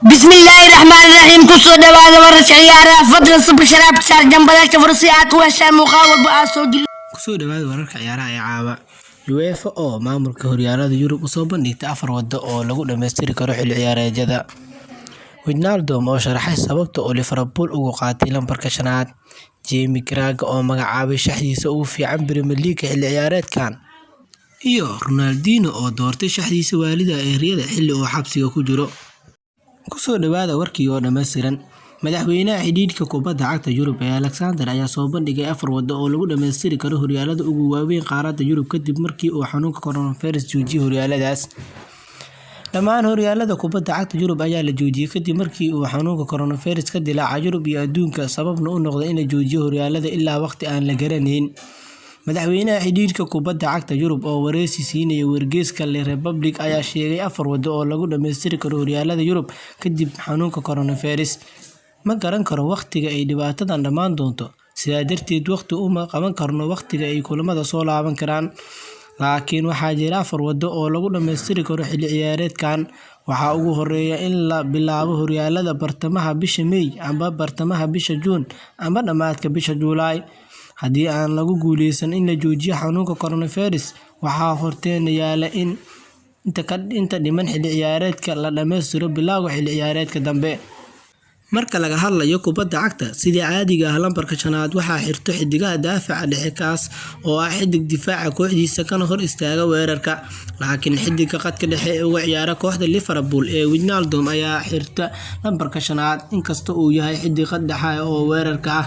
Bismillaahi raxmaani raxiim. Kusoo dhawaada wararka ciyaaraha. Fadlan subscribe saar, gambaleelka furo si aad u heshaan muuqaal walba aad soo gelin. Kusoo dhawaada wararka ciyaaraha ee caawa. UEFA oo maamulka horyaalada Yurub usoo bandhigtay afar wado oo lagu dhamaystiri karo xilli ciyaareedyada. Wijnaldum oo sharaxay sababta uu Liverpool ugu qaatay lambarka shanaad. Jamie Carragher oo magacaabay shaxdiisa ugu fiican Premier League xilli ciyaareedkan. Iyo Ronaldinho oo doortay shaxdiisa waalida ee riyada xilli uu xabsiga ku jiro. Kusoo dhawaada warkii oo dhammaystiran. Madaxweynaha xidhiidhka kubadda cagta Yurub ee Alexander ayaa soo bandhigay afar wado oo lagu dhamaystiri karo horyaalada ugu waaweyn qaaradda Yurub kadib markii uu xanuunka coronavirus joojiyay horyaaladaas. Dhammaan horyaalada kubadda cagta Yurub ayaa la joojiyay kadib markii uu xanuunka coronavirus ka dillaacay Yurub iyo adduunka, sababna u noqday in la joojiyo horyaalada ilaa waqti aan la garanayn. Madaxweynaha xidhiidhka kubadda cagta Yurub oo wareysi siinayay wargeyska Le Republic ayaa sheegay afar wado oo lagu dhamaystiri karo horyaalada Yurub kadib xanuunka coronavirus. "Ma garan karo waqtiga ay dhibaatadan dhammaan doonto, sidaa darteed waqti uma qaban karno waqtiga ay kulamada soo laaban karaan. Laakiin waxaa jira afar wado oo lagu dhamaystiri karo xilli ciyaareedkan. Waxaa ugu horreeya in la bilaabo horyaalada bartamaha bisha May ama bartamaha bisha Juun ama dhammaadka bisha Juulaay. Haddii aan lagu guuleysan in la joojiyo xanuunka coronavirus, waxaa horteena yaalla in inta dhiman xilli ciyaareedka la dhammaystiro bilowga xilli ciyaareedka dambe." Marka laga hadlayo kubadda cagta, sida caadiga ah lambarka shanaad waxaa xirto xiddigaha daafaca dhexe kaas oo ah xiddig difaaca kooxdiisa kana hor istaaga weerarka. Laakiin xiddiga khadka dhexe uga ciyaara kooxda Liverpool ee Wijnaldum ayaa xirta lambarka shanaad inkasta oo uu yahay xiddig khad dhexe oo weerarka ah.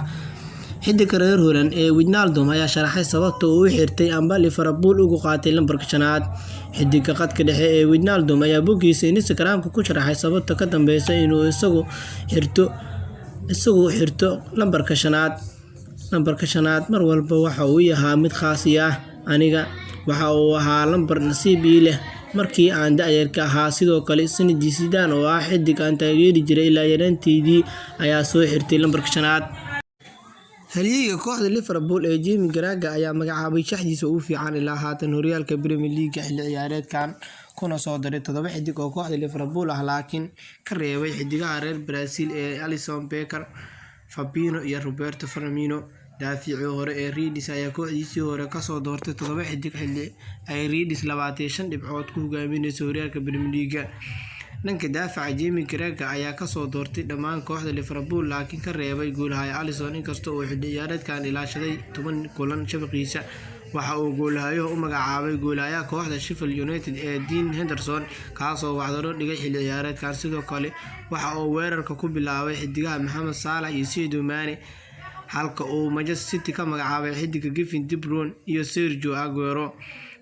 Xiddiga reer Holland ee Wijnaldum ayaa sharaxay sababta uu u xirtay amba Liverpool ugu qaatay lambarka shanaad. Xiddiga khadka dhexe ee Wijnaldum ayaa boggiisa Instagram-ka ku sharaxay sababta ka dambeysa inuu isagu xirto lambarka shanaad. "Lambarka shanaad mar walba waxa uu ii ahaa mid khaas ii ah aniga. Waxa uu ahaa lambar nasiib ii leh markii aan da'yarka ahaa. Sidoo kale Zinedine Zidane oo ah xiddig aan taageeri jiray ilaa yaraanteydii ayaa soo xirtay lambarka shanaad." Halyeyga kooxda Liverpool ee Jamie Carragher ayaa magacaabay shaxdiisa ugu fiican ilaa haatan horyaalka Premier League xilli ciyaareedkan, kuna soo daray toddoba xiddig oo kooxda Liverpool ah laakiin ka reebay xiddigaha reer Brazil ee Alisson Becker, Fabinho iyo Roberto Firmino. Daaficii hore ee Reds ayaa kooxdiisii hore kasoo doortay toddoba xiddig xilli ay Reds 25 dhibcood ku hogaamineyso horyaalka Premier League. Dhanka daafaca, Jamie Carragher ayaa kasoo doortay dhammaan kooxda Liverpool laakiin ka reebay goolhaye Alisson inkastoo uu xilli ciyaareedkan ilaashaday 10 kulan shabaqiisa. Waxa uu goolhayuhu u magacaabay goolhayaha kooxda Sheffield United ee Dean Henderson, kaasoo wacdaro dhigay xilli ciyaareedkan. Sidoo kale waxa uu weerarka ku bilaabay xiddigaha Mohamed Salah iyo Sadio Mane, halka uu Manchester City ka magacaabay xiddiga Kevin De Bruyne iyo Sergio Aguero.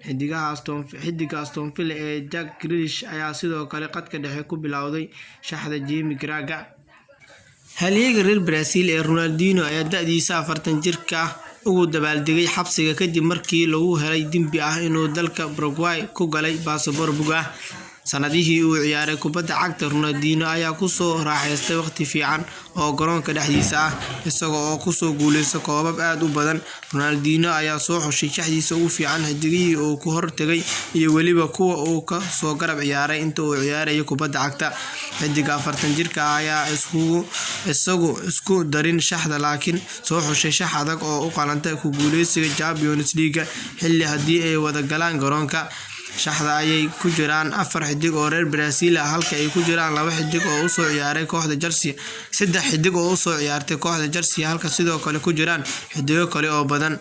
Xiddiga Aston Villa ee Jack Grealish ayaa sidoo kale khadka dhexe ku bilowday shaxda Jamie Carragher. Halyeyga reer Brazil ee Ronaldinho ayaa da'diisa 40 jirka ah ugu dabaaldegay xabsiga kadib markii lagu helay dembi ah inuu dalka Paraguay ku galay baasaboor bug ah. Sanadihii uu ciyaaray kubadda cagta, Ronaldinho ayaa ku soo raaxaystay waqti fiican oo garoonka dhexdiisa ah, isaga oo ku soo guuleystay koobab aad u badan. Ronaldinho ayaa soo xushay shaxdiisa ugu fiican xiddigihii uu ka hor tagay iyo weliba kuwa uu ka soo garab ciyaaray inta uu ciyaarayay kubadda cagta. Xiddiga 40 jirka ah ayaa isagu isku darin shaxda laakiin soo xushay shax adag oo u qalanta ku guuleysiga Champions League xilli haddii ay wada galaan garoonka. Shaxda ayay ku jiraan afar xiddig oo reer Brazil ah, halka ay ku jiraan laba xiddig oo u soo ciyaaray kooxda Chelsea, saddex xiddig oo u soo ciyaartay kooxda Chelsea, halka sidoo kale ku jiraan xiddigo kale oo badan.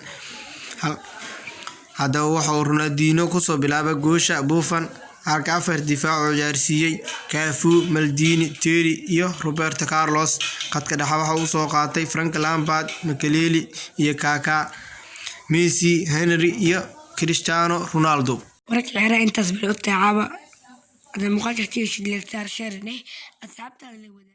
Haddaba waxa uu Ronaldinho kusoo bilaabay goosha Buffon, halka afar difaac oo ciyaarsiiyay Cafu, Maldini, Terry iyo Roberto Carlos. Khadka dhexe waxa uu soo qaatay Frank Lampard, Makelele iyo Kaka, Messi, Henry iyo Cristiano Ronaldo. Wararka ciyaaraha intaas bay u tahay caawa. Hadda muuqaalka share, like, asxaabtaada la wadaag.